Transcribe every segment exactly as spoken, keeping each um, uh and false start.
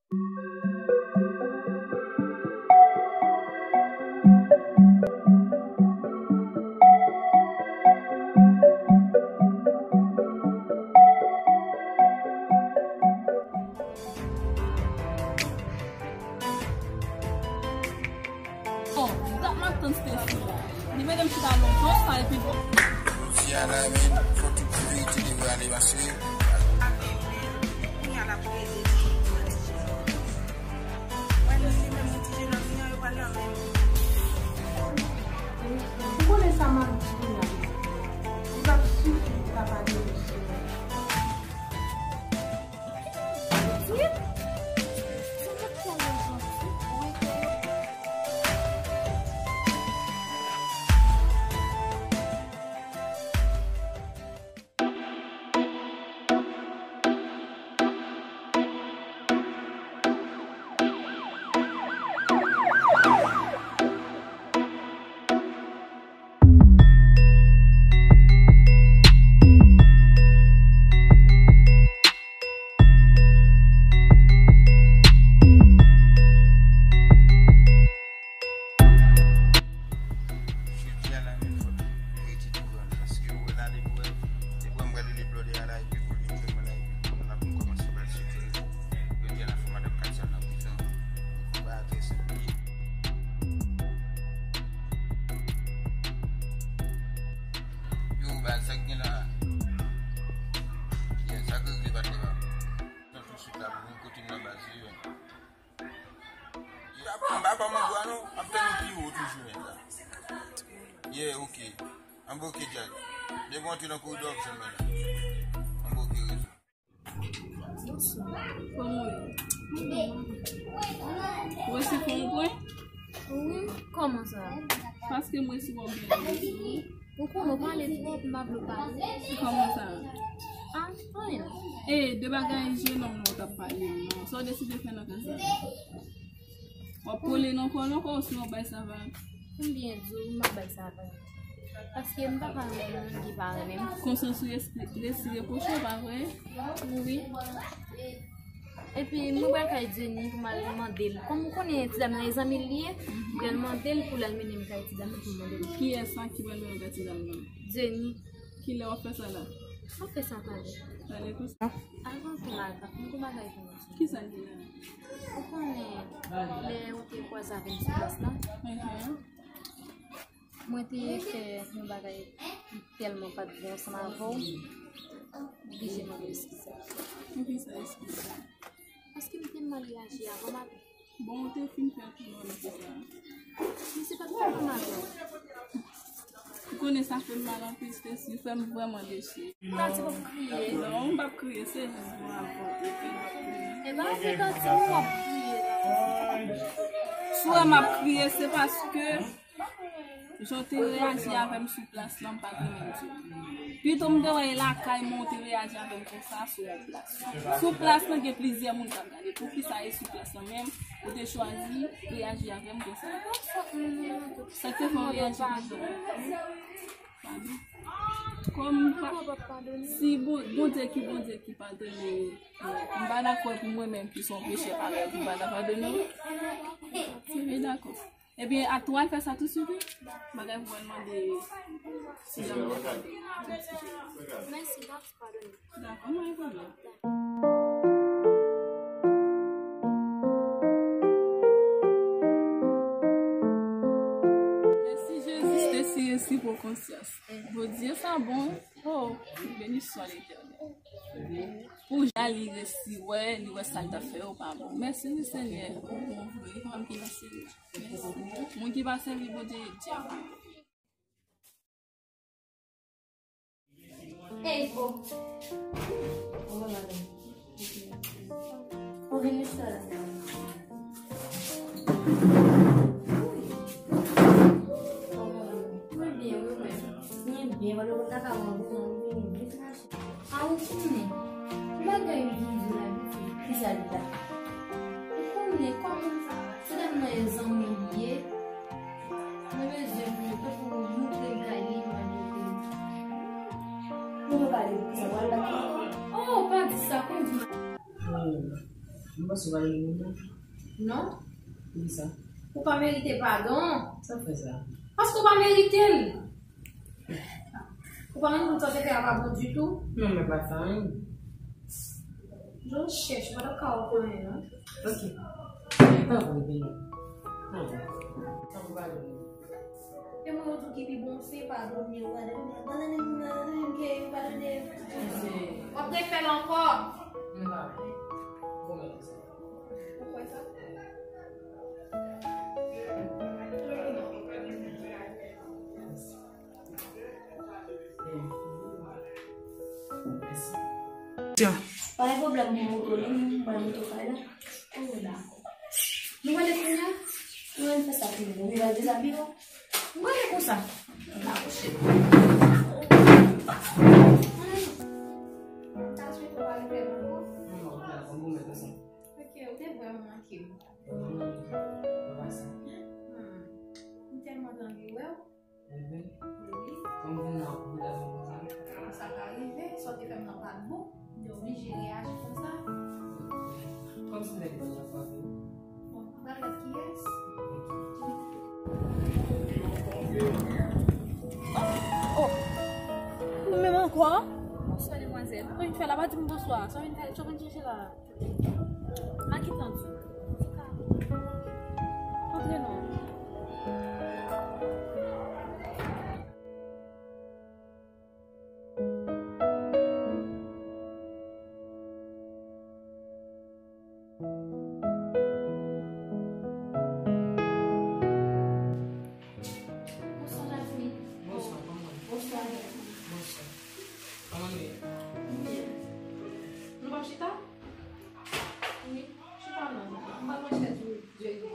Bon, dat m ap tann Stacy la. Li mete m chita lontan sa epi bon. Jodi a la, men, fò tout ti verite devwe ale, paske Ou konnen sa m ap di w la. Li p ap sifi pou ta pa deye sou mwen. Jodi a la, men fò nou rete tou, paske ou wè la, depi w wè, depi w wè m pral rele blòdè a la, epi pou l vin jwenn mwen la, epi n ap kòmanse pral sekre. Jodi a la, fò madanm Katia nan prizon. Fò ba adrès li. Yo, baz, sa k gen la? Yeah, sa k regle, patnè pa m? Nan tousuit la, pou vin kote m nan baz, wi, men. M pa, m pa kòm anbo a non, m ap tann ou pi wo toujou menm la. Yeah, ok. Anbo, ok, Jack. Depi w antre nan koridò, w ap jwenn mwen la. Anbo, ok, rezon. Bonswa. Kòman w ye? Ou resi fè yon pwen? Wi, kòman sa? Paske m resi wè w byen. Ou konnen w pale twòp, m pa vle w pale. Kòman sa? Ah, anyen. E, de bagay jenòm nan w t ap pale an nan. Sa w deside fè nan kay sa? W ap kole nan kò l ankò, osnon w ap bay sa vag? M byen di w, m ap bay sa vag. Paske m pa ka renmen moun ki pa renmen m. Konsa w resi, resi repwoche w, pa vre? Wi. Epi, mwen pral kay Jenny pou m al mande l. Kòm ou konnen ti dam nan e zanmi l li ye, m pral mande l pou l al mennen m kay ti dam nan pou m mande l. Kiyès sa ki pral mennen w kay ti dam nan? Jenny. Kilè w ap fè sa la? M ap fè sa talè. Talè konsa? Avan tou m al, m gon bagay pou mwen di w. Kisa l gen la? Ou konnen, lè ou te kwaze avè m sou plas la, mhm, mwen te fè yon bagay ki tèlman pa t bon ansanm avè w, m oblije mande w eskiz. Poukisa eskiz la? Paske m te mal reyaji avan maten. Bon, ou te fin fè l pou mwen, men se sa. Men se pa t pou mwen, maten. Ou konnen sa fè m mal anpil, Stacy, fè m vrèman desi. Tati, w ap kriye? Non, m p ap kriye, se jis bon avan, epi m ap kriye. E pa fè Tati, w ap kriye. Si w wè m ap kriye, se paske jan w te reyaji avè m sou plas lan, m pa t renmen l ditou. Pito m te wè e lakay mwen ou te reyaji avè m konsa sou yon plas. Sou plas lan gen plizyè moun k ap gade. Poukisa e sou plas lan menm ou te chwazi reyaji avè m konsa? Sa k te fè w reyaji konsa? Padon. Kòm pa, si Bon-, Bondye ki Bondye ki padone, m pa dakò pou mwen menm ki se yon pechè parèy ou, m pa ta padone w. Se vre, dakò. Ebyen, a tou al fè sa touswit, wi. Bagay pou al mande si janm. Mèsi, m ap padone. Dakò, pa gen pwoblèm. Mèsi Jezi, Stacy resi pran konsyans. Bondye sa bon. Oh, benediksyon Letènèl. Pou jan li resi wè, li wè sa l t ap fè yo pa bon. Mèsi wi Senyè, ou bon vre, fòm ki nan seri. Mèsi. Moun ki pa sèvi Bondye e dyab. Ey, bo. Ou vin restore la. Mwen byen, wi, mwen. Mwen byen, wè lè w ta ka mwen, mwen vin vit mache. A ou konnen, bagay m vin di w la, pitit, ki sa l ta? Ou konnen kòman se dam nan e zanmi l ye? Mwen bezwen pou mwen, tankou mwen montre l kay li, mwen montre l. Mwen pale pou sa, w al bat li ankò? Oh, pa di sa, kondi. Oh, m Panse w pa rele moun nan? Non. Poukisa? Ou pa merite padon. Sa fè sa? Paske ou pa merite l. Ou pa rann kont sa w te fè a pa bon ditou? Non, men pa fè anyen. Jan w chèch, ou pa t ap ka wè anyen, non? Ok. Pa vre, Beni. Non. Sa pou padone. E mwen, yo di w ki pi bon, se padone, padone, padone, padone, padone. W ap refè l ankò. M pa vle. Bon, men, sa. Ou kwè sa? Pa gen pwoblèm, mwen moto, mwen moto kay la. Oh, dakò. Nou prale kounye a? Nou prale fè sa pou nou. Ou va dezabiye w? Mwen prale konsa. Dakò, cheri. Sa swete w pa refè l ankò? Non, non, dakò, bon, men konsa. Ok, ou te vrèman manke m. Hmm, m tèlman t anvi wè w. Wi. Kòm vin nan kou la, sa ka rive, sa w te fè m nan pa t bon. M te oblije reyaji konsa. Kòm si nèg la frape w. Bon, m pral gad kiyès. Oh! Ou menm ankò? Bonswa, demwazèl. Sa w vin fè la? Pa di m bonswa. Sa w vin fè, sa w vin chèche la? Makita, antre non. Bonswa, Jasmine. Bonswa, kòman w ye? Bonswa, Jasmine. Bonswa. Kòman nou ye? Byen. Nou p ap chita? Wi, chita non. M pa pran chèz ou, Jerry.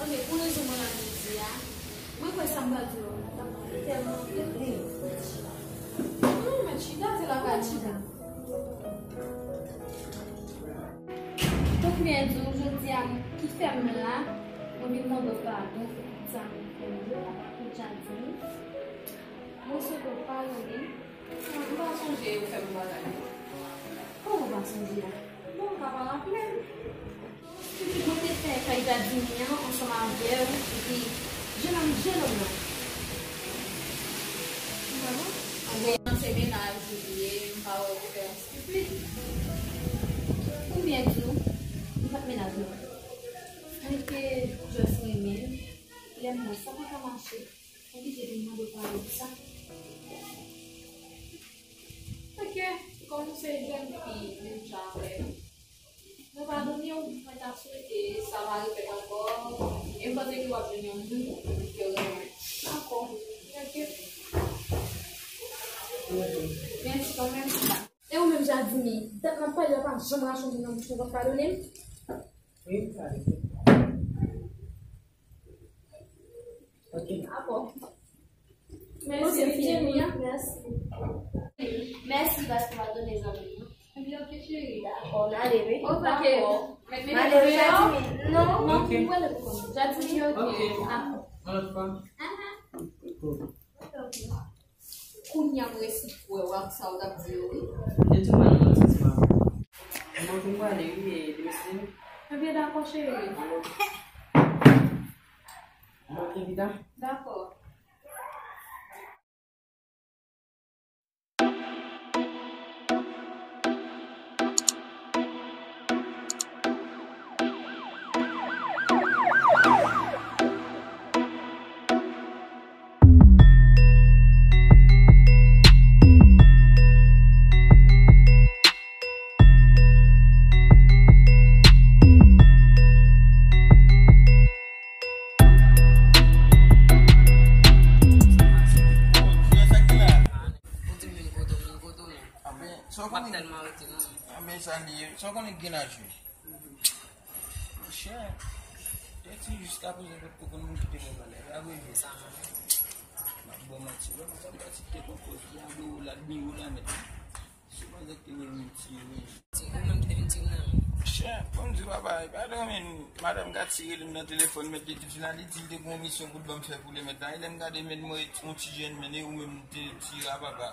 Ok, pou rezon mwen la jodi a, mwen kwè sa m pral di w la, tèlman, tèlman. Non, mèt chita, se la ka chita. Pou byen di w, jodi a, ki fè m la, mwen vin mande w padon pou tout sa mwen fè yo, pou Jasmine. Mwen swete w padone. M pa sonje ou fè m bagay. Kòman w pa sonje a? Bon, m pa pa raple m. Pitit mwen te fè kay Jasmine an ansanm avè w, epi jenòm, jenòm nan. Mwen, se mennaj ou li ye, m pa wè ou fè ansanm li. Pou byen di w, m pa t mennaj mwen. Mwen te just renmen l, lè m wè sa pa ka mache. Oblije vin mande w padon pou sa. Ok, kòm nou se jèn fi, menm jan avè m, mwen padone w, mwen ta swete sa pa repèt ankò, e m panse ke w ap jwenn yon moun ke w renmen. Dakò, ok. Mèsi kanmenm. E ou menm, Jasmine, dat m ap pale w pa janm rache yon moun nan bouch mwen, w ap padone m? Wi, m padone. Ok. Dakò. Mèsi, Jerry. Mèsi. Mèsi paske w padone zanmi m. Ebyen, ok, cheri. Dakò, n ale, wi. Ok. Dakò. M ale, wi, Jasmine. Non, non, ok. Mwen prale pou kont mwen. Jasmine, ok. Ok. Dakò. Yon lòt fwa. Aha. Cool. Ok, ok. Kounye a m resi kwè w ak sa w t ap di yo, wi. Yo tou pran nan santi pa. Mwen tou pale, wi, e, demisyon. Ebyen, dakò, cheri. Mwen pi ta. Dakò. Ou di m vin kote w, vin kote w menm. Anben, sa w konnen? M ap tèlman rete nan men. Anben, sa li ye. Sa w konnen ki gen laj wi. Monchè, tèt li jiska prezan potko konn moun ki te bò valè. Sa vre vre. Sa menm. M ap ba w manti. Lè m ap pati te konpoze, la gwo, la gwo, la nèt. Sou pandan ke mwen vin tire. Ti ou menm te vin tire nan men. Chè, bon di papa, e pa dòmi nou. Madanm Gati rele m nan telefòn, mèt li te di la, li di li te gen yon misyon pou l ban m fè pou li mèt la. E lè m gade men mwen, yon ti jèn men, e ou menm te tire a papa.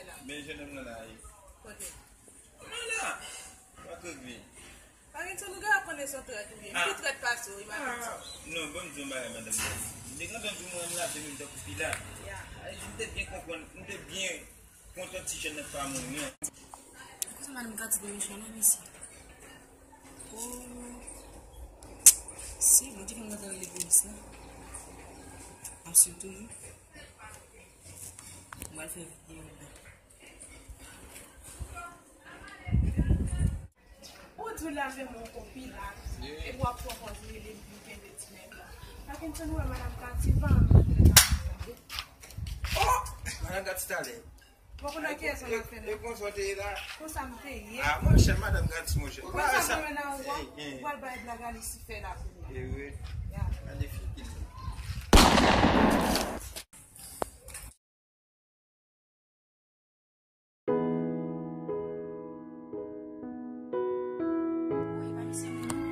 fè la? Men jennonm nan la, wi. Kote? Mwen la! Wap regle. Pa gen sa nou gen ap konnen se yon trèt ou ye. Ah. Ki trèt pase w, imajine sa. Ah, non, ban m di yon bagay, madanm. M te kontan di w mwen m lave men m tankou pilat. Ya. Ay, m te byen konprann, m te byen kontan ti jèn nan pa mouri an. Kote madanm Gati de Michel, non, mesye? Oh. Si, mwen te konn gentan rele polis la. Ap swiv toujou. Mwen al fè videyo la. Ou di w lave men w tankou pilat, epi w ap pran pòz rele m pou m kenbe ti nèg la. Pakinson, ou wè madanm Gati pa anvi antre nan afè sa. Oh! Madanm Gati talè. Bon, konnen kiyès an afè la? E konsa w te ye la? Konsa m te ye. Ah, monchè, madanm Gati, monchè. Ou konn sa mwen nan ou a? Ou pral bay blag a Lisifè la kounye a. E wi. Ya. Gade figi l. Woy, pa misye moun non.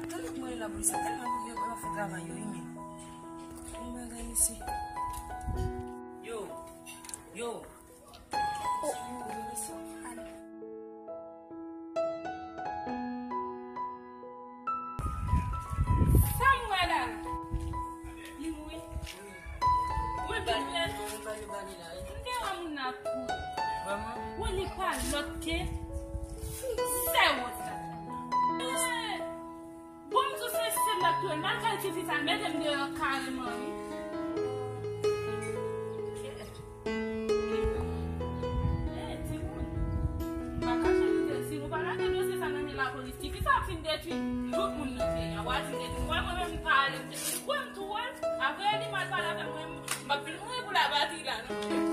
Tande kòman li la polis la, tèlman pou yo, yo fè travay yo, wi, men. Isi. Yo, yo. Oh. Sa m wè la. Li mouri. Wi, bèl. M te wè moun nan ap kouri. Vrèman? Wi, li pa lòt ke sè Woz la. Bon, m di w se, se m t ap touye l. Mal kay ti fi sa, l mete m deyò kareman, wi. Eh, timoun. M pa kache nou de, si nou pa lage dosye sa nan men lapolis, ti fi sa ap fin detwi tout moun nan peyi a. W a di m detwi. Mwen, mwen menm, m pa ale, m te kwè m tou wè l. Apre li mal pale avè mwen, m ap vin mouri pou labatri la, non.